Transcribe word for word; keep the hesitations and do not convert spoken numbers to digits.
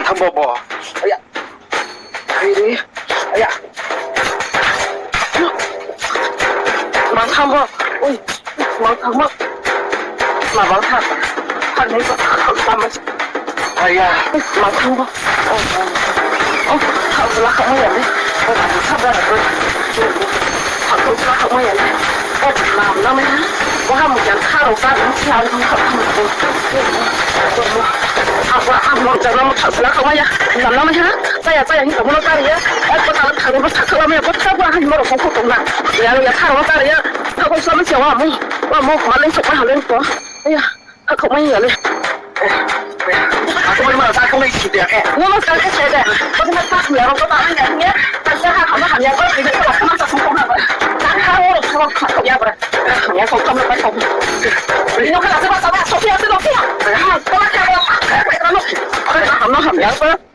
Thang bo bo. Aya. Ri ri. Aya. Mang thang bo. Ui. Mang thang bo. Ma mang thang. Thang ni ko. Tama. Aya. Mang thang bo. Oh, oh. Oh, thang bo la khamaya ni. Oh, thang bo. Thang bo la khamaya ni. Nam nam ha. Wa ha mo jan kha ro ka dum kha ro ka. Abo abo jan mo thak la kha ya. Nam nam ha. Chaya chaya hin mo ka ya. Ko ta kha ro thak la me ko ta wa ha mo ro ko ko na. Ya ya kha ro ka ya. Ko ko sa me wa mo. Wa mo ma le so ka ha le ko. Ya. Hakmai ya le. Hakmai ma hakmai si de ke. Namaskar ke se de. Ko na ta ya ro ko ta ya ni. Ta sa ha ma ha ya ko ni ko ma sa ko na ba. Ta ha ro ko ko ya ba. Ya ko ko ma ba ko. Ni no ka sa ba sa ba so ya se no ya. Ha ko ka ba ka ba no. Ko na ha ya ba.